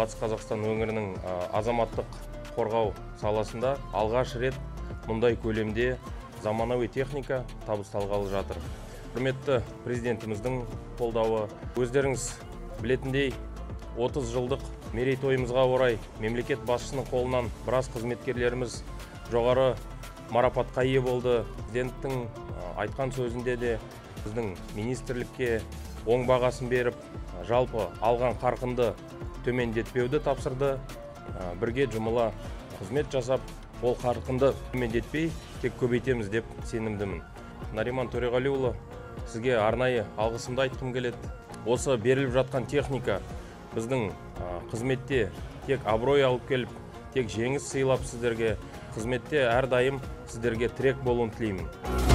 Батыс Қазақстан өңірінің азаматтық қорғау саласында алғаш рет мұндай көлемде заманауи техника табысталғалы жатыр. Құрметті президентіміздің қолдауы, өздеріңіз білетіндей, 30 жылдық мерейтойымызға орай мемлекет басшысының қолынан біраз қызметкерлеріміз жоғары марапатқа ие болды. Президенттің айтқан сөзінде де біздің министрлікке оң бағасын беріп, жалпы алған қарқынды төмендетпеуді тапсырды. Бірге жұмыла қызмет жасап, ол қарқынды төмендетпей, тек көбейтеміз деп сенімдімін. Нариман Төреғалиұлы, сізге арнайы алғысымды айтқым келеді. Осы беріліп жатқан техника біздің қызметте тек абырой алып келіп, тек жеңіс сыйлап сіздерге, қызметте әрдайым сіздерге тірек болуын тілеймін.